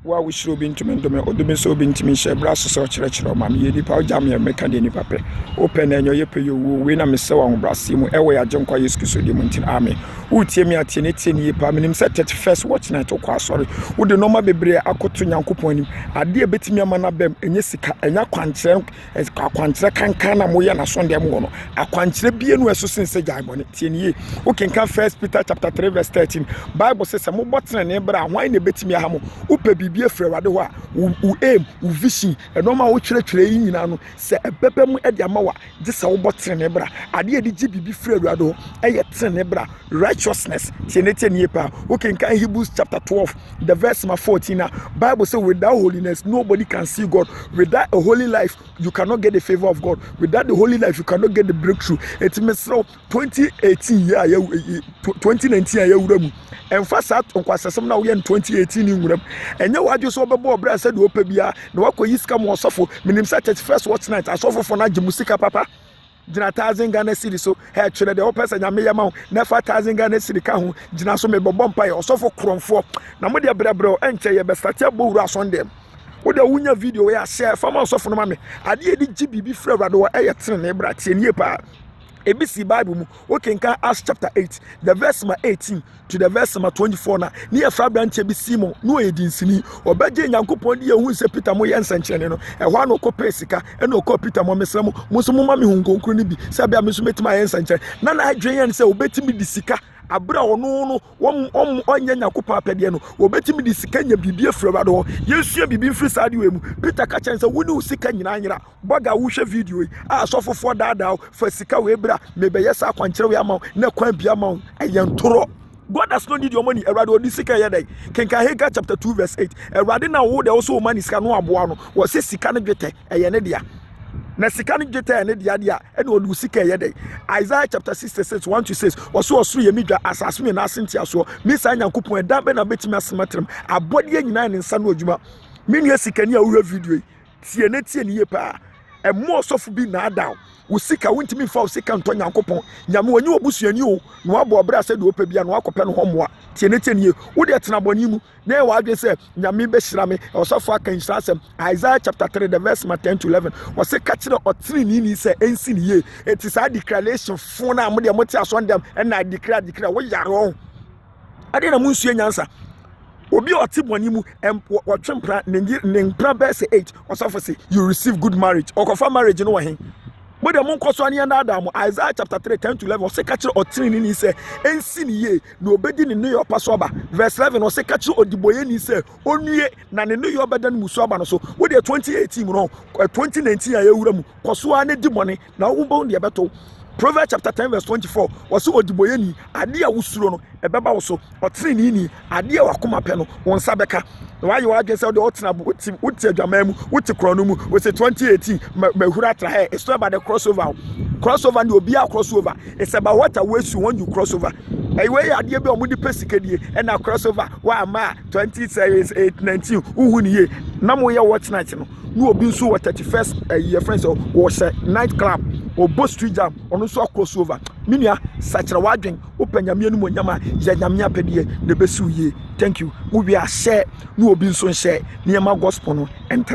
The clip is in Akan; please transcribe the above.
Wo a wohyira obi ntumi ndome, odome nso obi ntumi nhyɛ. Berɛ aso sɛ ɔkyerɛkyerɛ ɔma meyɛ nipa, wogya me a mɛka deɛ nipa pɛ. Wopɛ na ɛnyɛ ɔyɛ pɛ yɛ owuo. Wei na mesrɛ wɔ ahobrɛaseɛ mu ɛwɔ yɛn Agyenkwa Yesu Kristo din mu nti, amen. Woretie me a, tie ne tie ne yie paa. Menim sɛ 31st watch night wokɔ asɔre. Wode nneɛma bebree akoto Nyankopɔn anim. Adeɛ a ɛbɛtumi ama no abam, ɛnyɛ sika, ɛnyɛ akwankyerɛ Akwankyerɛ kankan na moyɛ n'asɔndɛm wɔ no. Akwankyerɛ bie no ɛso sen sɛ gyae bɔne. Tie ne yie. Wokenkan First Peter chapter 3 verse 13. Bible sɛ sɛ mobɔ tenenee bra a, hwan na ebetumi aha mo? Wopɛ biribi afiri Awurade hɔ a, wo, wo aim, wo vision, nneɛma a wotwerɛtwerɛ yi nyinaa no, sɛ ɛbɛba mu de ama wo a, gye sɛ wobɔ tenenee bra. Adeɛ a yɛde gye biribi firi Awurade hɔ ɛyɛ tenenee bra, righteousness. Tie ne tie ne yie paa. Wokenkan Hebrews chapter 12 the verse ma 14 a, Bible say without holiness nobody can see God. Without a holy life you cannot get the favor of God. Without the holy life you cannot get the breakthrough. Eti mesrɛ 2018 yi a yɛ 2019 a yɛwura mu, ɛmfa saa nkwasasɛm na woyɛ no 2018 ne nwura mu. Ɛnyɛ w'adwe sɛ wobɛbɔ ɔbrɛ sɛ deɛ wopɛ biara na wakɔyi sika mu ɔsɔfo. Menim sɛ 31st watch night asɔfofoɔ no agye mu sika papa. Gyina 1,000 Ghana cedi so ɛ, kyerɛ deɛ wopɛ sɛ Nyame yɛ ma wo na ɛfa 1,000 Ghana cedi ka ho. Gyina so mebɛbɔ mpaeɛ. Ɔsɔfo korɔmfoɔ na mo deɛ brɛbrɛ, ɛnkyɛ yɛbɛstart abɔ wura asɔndɛm. Wode wonya video yɛ ahyɛ fama ɔsɔfo no ma me. Adeɛ yɛde gye biribi firi Awurade hɔ ɛyɛ tenene bra. Tie nie paa. Ebi si Bible mu. Wokenkan Acts chapter 8 the verse ma 18 to the verse ma 24 na ne yɛfrɛ aberanteɛ bi Simon na ɔyɛ dinsini. Ɔbɛgye Nyankopɔn de yɛhu sɛ Peter mo yɛ nsɛnkyerɛnne no. Ɛhɔ a na ɔkɔpɛɛ sika ɛna ɔkɔɔ Peter mo, mesrɛ mo, mo nso moma me hu nkonkron no bi sɛ bia me nso mɛtumi ayɛ nsɛnkyerɛnne. Na n'adwene yɛn sɛ wobɛtumi de sika abere a ɔno no wɔn wɔn ɔnyɛ Nyankopɔn apɛdeɛ no, wɔbɛtumi de sika nya biribi afiri Awurade hɔ. Yɛnsua biribi mfiri saa adeɛ wɔ mu. Peter ka kyɛn sɛ wo ne wo sika nyinaa nyera. Bɔga a wohwɛ video yi a, asɔfofoɔ daadaa fa sika wei bra, mebɛyɛ saa akwankyerɛ wei ama wo na kwan bi ama wo, ɛyɛ ntorɔ. God does not need your money. Awurade ɔde sika yɛ dɛ? Kenkan Haggai chapter 2 verse 8. Awurade na wo deɛ wo so wo ma ne sika no aboa no, wɔsɛ sika no dwetɛ ɛyɛ ne dea, na sika no dwetɛ ɛyɛ ne dea deɛ a, ɛna ɔde wo sika ɛyɛ dɛ? Isaiah chapter 66 1 to 6, wɔso ɔsoro yɛ mi dwa, asase mi n'ase ntiasoɔ. Mi saa Nyankopɔn, ɛdan bɛ na bɛtumi asema tirim? Abɔdeɛ nyinaa ne nsa no adwuma. Me nua sikani a wohwɛ video yi, tie ne tie ne yie paa. Ɛmo ɔsɔfo bi naadaw wo sika. Wontumi nfa wo sika ntɔ Nyankopɔn. Nyame wɔnye wɔ busuani o na wabɔ ɔbrɛ sɛ deɛ wopɛ bia na wakɔpɛ no hɔ mmoa. Tie ne tie ne yie. Wode tena bɔne mu na ɛwɔ adwene sɛ Nyame bɛhyira me. Ɔsɔfo aka nhyira asɛm. Isaiah chapter 3 the verse ma 10 to 11, wɔsɛ ka kyerɛ ɔteneneeni sɛ ɛnsi ne yie. Eti saa declaration fo no a modeɛ mote asɔndɛm ɛna declare declare, woyare ɔho adeɛ na monsua nyansa. Obi a ɔte bɔne mu, wɔtwe mpra ne mpra bɛɛ sɛ 8. Ɔsɔfo sɛ you receive good marriage, ɔkɔfa marriage no wɔ he? Mo deɛ monkɔ so aneɛ daadaa mo. Isaiah chapter 3 10 to 11, ɔsɛ ka kyerɛ ɔteneneeni sɛ ɛnsi ne yie na obɛdi ne nneyɔ pa so aba. Verse 11, ɔsɛ ka kyerɛ ɔdebɔyɛni sɛ ɔnue na ne nneyɔ bɛda no musu aba no so. Wo deɛ 2018 mu no, 2019 a yɛwura mu, kɔ so ara ne di bɔne na wobɛhu deɛ ɛbɛto. Proverbs chapter 10 verse 24, wɔsɛ ɔdebɔyɛni, adeɛ a wosuro no ɛbɛba wo so. Ɔteneneeni, adeɛ a wakoma pɛ no, wo nsa bɛka. Na wayɛ w'adwene sɛ wode wotena wote wote adwaman mu, wote korɔ no mu, wɔsɛ 2018 mahuru atra hɛ. It's not about the crossover. Crossover ne obiara crossover. It's about what awaits you when you cross over. Ɛyɛ yɛ adeɛ bi a wɔde pɛ sika die ɛna crossover wama a 20 8 19 wohu ne yie na moyɛ watch night no na obi nso wɔ 31st ɛyi yɛ friend sɛ wɔhyɛ night club, ɔbɔ street jam, ɔno nso across over. Me nua, sakyerɛ w'adwen. Wopɛ Nyame anim onyam a, yɛ Nyame apɛdeɛ na ɛbɛsi wo yie. Thank you. Wowie ahyɛ na obi nso nhyɛ nneɛma gospel no ɛntɛm.